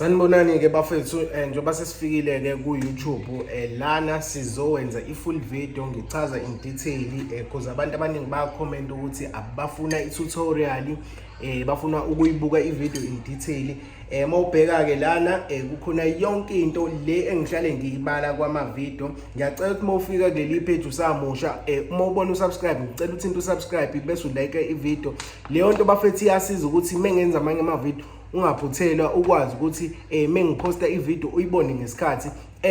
Sanibonani-ke bafethu, njengoba sesifikile-ke ku-YouTube, lana sizowenza i-full video ngichaza in detail, cause abantu abaningi bayakhomenta ukuthi abafuna i-tutorial, bafuna ukuyibuka i-video in detail. Mawubheka-ke lana, kukhona yonke into le engihlale ngiyibala kwama-video. Ngiyacela ukuthi uma ufika kuleli page usamusha, uma ubona usubscribe, ngicela uthinte usubscribe bese ulike i-video. Leyo nto bafethu iyasiza ukuthi uma ngenza amanye ama-video ungaphuthelwa, ukwazi ukuthi mengiphosta ivideo uyibone ngesikhathi,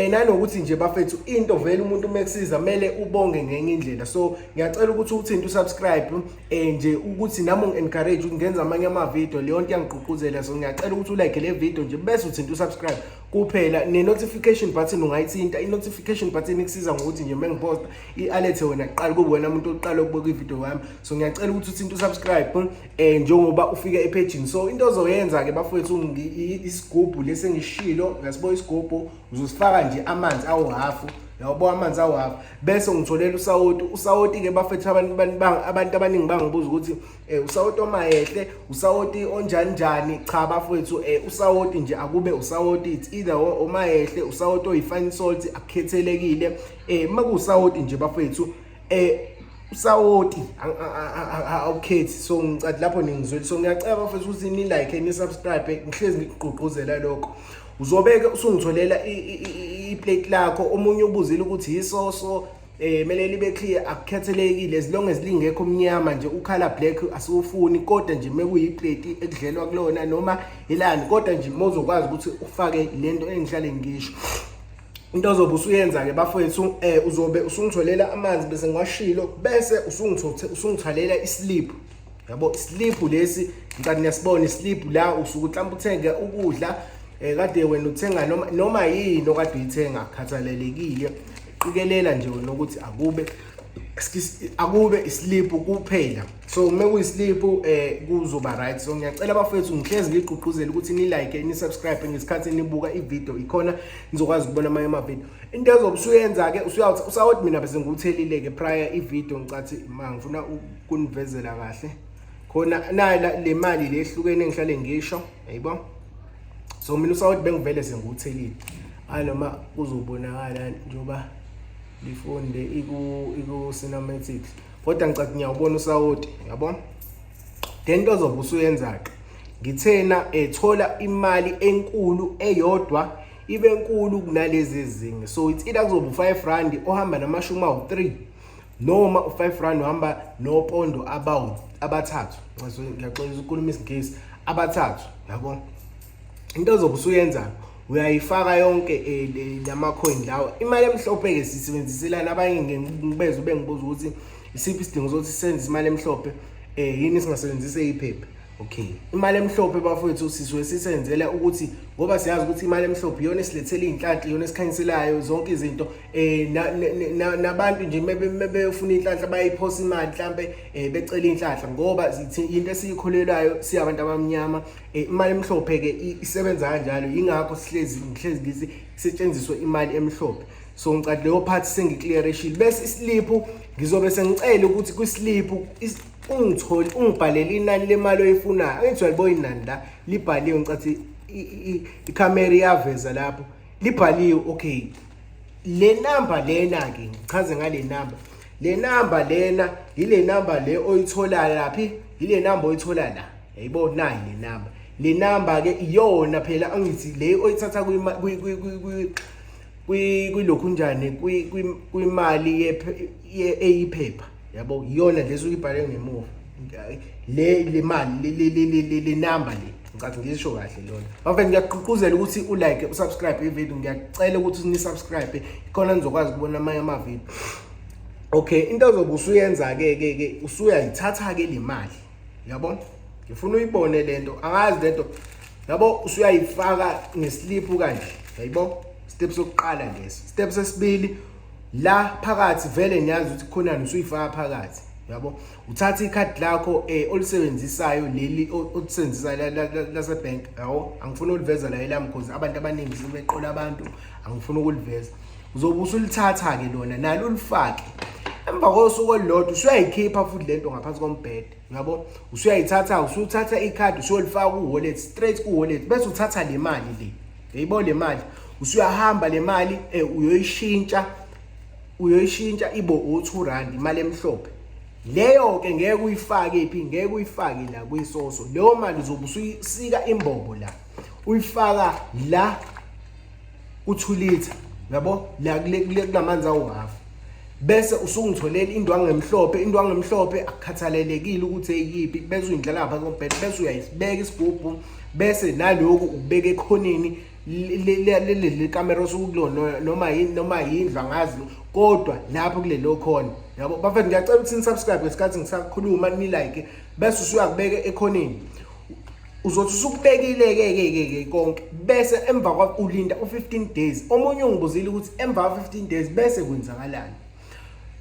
nanokuthi nje bafethu into vele umuntu uma ekusiza kumele ubonge ngenye indlela. So ngiyacela ukuthi uthinte usubscribe, nje ukuthi nami ungi-encourage ukuthi ngenza amanye ama-video. Leyo nto iyangigqugquzela. So ngiyacela ukuthi ulike le video nje bese uthinte usubscribe kuphela. Ne-notification button ungayithinta. I-notification button ikusiza ngokuthi nje mengiphosta i-alert wena kuqala, kube wena umuntu oqala ukubuka ivideo yami. So ngiyacela ukuthi uthinte usubscribe, njengoba ufika ephejini. So into ozoyenza ke bafowethu, isigubhu lesi engishilo, uyasibuka isigubhu, uzosifaka nje amanzi awu-half, yabo, amanzi awu-half, bese ngitholela usawoti. Usawoti ke bafethu, abantu abaningi bangibuza ukuthi usawoti omayehle, usawoti onjani njani. Cha bafowethu, usawoti nje akube usawoti, it's either omayehle, usawoti oyi-fine salt, akukhethelekile. Makuwusawoti nje bafethu, usawoti awukhethi. So ngicathi lapho ningizwele. So ngiyacela bafethu ukuthi ni like, ni subscribe, ngihlezi ngikugqugquzela lokho. Uzobeke usungitholela iplate lakho. Omunye ubuzile ukuthi yisoso mele libe clear. Akukhethelekile, as long as lingekho mnyama nje, ukhala black asiwufuni, kodwa nje mekuyiplate ekudlelwa kulona noma ilani, kodwa nje mawuzokwazi ukuthi ufake lento engihlale ngisho. Into ozobe usuyenza-ke bafowethu, uzobe usungitholela amanzi bese ngiwashilo, bese usungithalela islip, yabo. Islip lesi ngicathi niyasibona islip la. Usuke mhlawumbe uthenge ukudla, kade wena uthenga noma yini okade uyithenga, akukhathalelekile. Qikelela nje wena ukuthi akube, excuse, akube islip kuphela. So uma kuyislip, kuzoba right. So ngiyacela bafethu, ngihlezi ngigqugquzela ukuthi ni like, ni subscribe ngesikhathi nibuka ivideo, ikhona nizokwazi ukubona amanye ama-video. Into ezobe usuyenza ke, usuyawuthi usawoti, mina bese ngiwuthelile ke prior ivideo. Ngicathi ma ngifuna ukunivezela kahle khona nayo le mali le ehlukene engihlale ngisho, yayibo. So mina usawoti bengivele sengiwuthelile, hayi noma kuzobonakala njengoba lifunde iku cinematics, kodwa ngicathi ngiyawubona usawoti, yabo. Then into ozobe usuyenza-ke, ngithena, ethola imali enkulu eyodwa, ibe nkulu kunalezi ezinye. So it's either kuzoba u-R5 ohamba namashumi awu-3 noma u-R5 ohamba nopondo abawu abathathu. Ngiyaxolisa ukukhuluma isiNgisi, abathathu, yabo. Into ozobe usuyenza, uyayifaka yonke lama-coin lawa. Imali emhlophe-ke siyisebenziselana. Abanye ngibezwe bengibuza ukuthi isiphi isidingo sokuthi sisebenzise imali emhlophe, yini singasebenzisa iphepha? Okay, imali emhlophe bafowethu sisuke sisenzela ukuthi ngoba siyazi ukuthi imali emhlophe iyona esilethela iy'nhlanhla, iyona esikhanyiselayo zonke izinto, nabantu nje mebefuna inhlanhla bayiphosa imali mhlambe, becela inhlanhla, ngoba into esiyikholelwayo siyabantu abamnyama. Imali emhlophe ke isebenza kanjalo, ingakho sihlezi ngihlezi ngithi kusetshenziswe imali emhlophe. So ngicathi leyo part sengiclearishile. Bese islip, ngizobe sengicela ukuthi kwislip ungithole, ungibhalele inani lemali oyifunayo. Angithi uyalibona inani la libhaliwe? Ngicathi ikhamera iyaveza lapho libhaliwe. Okay, le number lena ke, ngichaze ngale number. Le number lena ile number le oyithola laphi, ile number oyithola la, yayibo. Nayi le number. Le number ke iyona phela, angithi le oyithatha kwilokhu njani, kwimali eyiphepha, yabo. Iyona lesi uyibhale ngemuva le mali, le number le. Ngicathi ngisho kahle lona bafethu. Ngiyagqugquzela ukuthi ulike, usubscribe ivideo. Ngiyacela ukuthi ni subscribe khona nizokwazi ukubona amanye ama-video. Okay, into ozobe usuyenza ke usuyayithatha ke le mali, yabo. Ngifuna uyibone lento, angazi lento, yabo. Usuyayifaka ngeslip kanje, yayibo. Step sokuqala leso. Step sesibili, la phakathi vele niyazi ukuthi khonani, usuyifaka phakathi, yabo. Uthatha ikhadi lakho olisebenzisayo, leli olisebenzisayo lase bank, yabo. Angifuni ukuliveza la elami because abantu abaningi sebeqola abantu, angifuni ukuliveza. Uzobe usulithatha ke lona nalo, ulifake. Emva kosuku olulodwa usuyayikhipha futhi lento ngaphansi kombhede, uyabo. Usuyayithatha, usuthatha ikhadi, usuyolifaka ku-wallet, straight ku-wallet, bese uthatha le mali le, yayibo le mali, usuyahamba le mali uyoyishintsha, uyoyishintsha ibo u-R2, imali emhlophe leyo ke. Ngeke uyifake phi? Ngeke uyifake la kwisoso. Leyo mali uzobe usuyisika imbobo la, uyifaka la ku-2 litre, yabo, la kule kulamanzi awu-half, bese usungitholela indwangu emhlophe. Indwangu emhlophe, akukhathalelekile ukuthi eyiphi, bese uyindlala ngaphansi kombhede, bese uyayibeka isigubhu, bese naloku ukubeka ekhoneni leli kamera osukulona, noma yini, noma yindlu, angazi, kodwa lapho kulelo khona, yabo. Bafethu, ngiyacela ukuthi ni-subscribe ngesikhathi ngisakhuluma, ni-like, bese usuyakubeka ekhoneni. Uzothi usukubekile ke ke ke ke konke, bese emva kwa ulinda u15 days. Omunye ungibuzile ukuthi emva kwa 15 days bese kwenzakalani.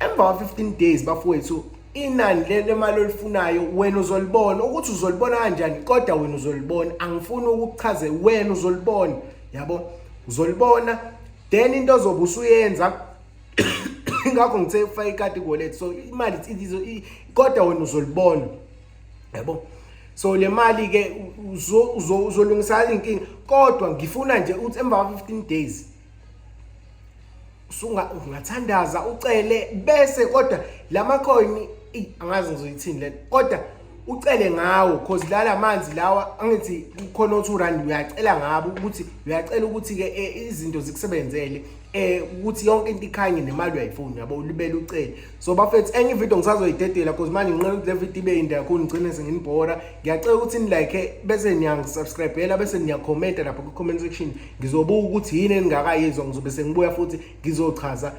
Emva kwa 15 days, bafowethu, inani lemali olifunayo wena uzolibona. Ukuthi uzolibona kanjani, kodwa wena uzolibona, angifuni ukukuchaze, wena uzolibona, yabo, uzolibona. Then into ozobe usuyenza, ingakho ngithe ufake ikadi ku-wallet, so imali kodwa wena uzolibona, yabo. So le mali ke uzolungisa inkinga, kodwa ngifuna nje ukuthi emva kwa 15 days usunga ungathandaza, ucele, bese kodwa lama coin, angazi ngizoyithini lento, kodwa ucele ngawo, cause lala manzi lawa, angithi kukhona o-R2, uyacela ngabo ukuthi, uyacela ukuthi ke izinto zikusebenzele, ukuthi yonke into ikhanye, nemali uyayifuna, yabo, ulibele ucele. So bafethu, enye ivideo ngisazoyidedela, cause manje nginqena ukuthi le video ibe yinde kakhulu, ngigcine senginibhora. Ngiyacela ukuthi ni-like, bese niyangisubscribela, bese niyakhomenta lapha ku-comment section. Ngizobuka ukuthi yini eningakayizwa, ngizobe sengibuya futhi ngizochaza.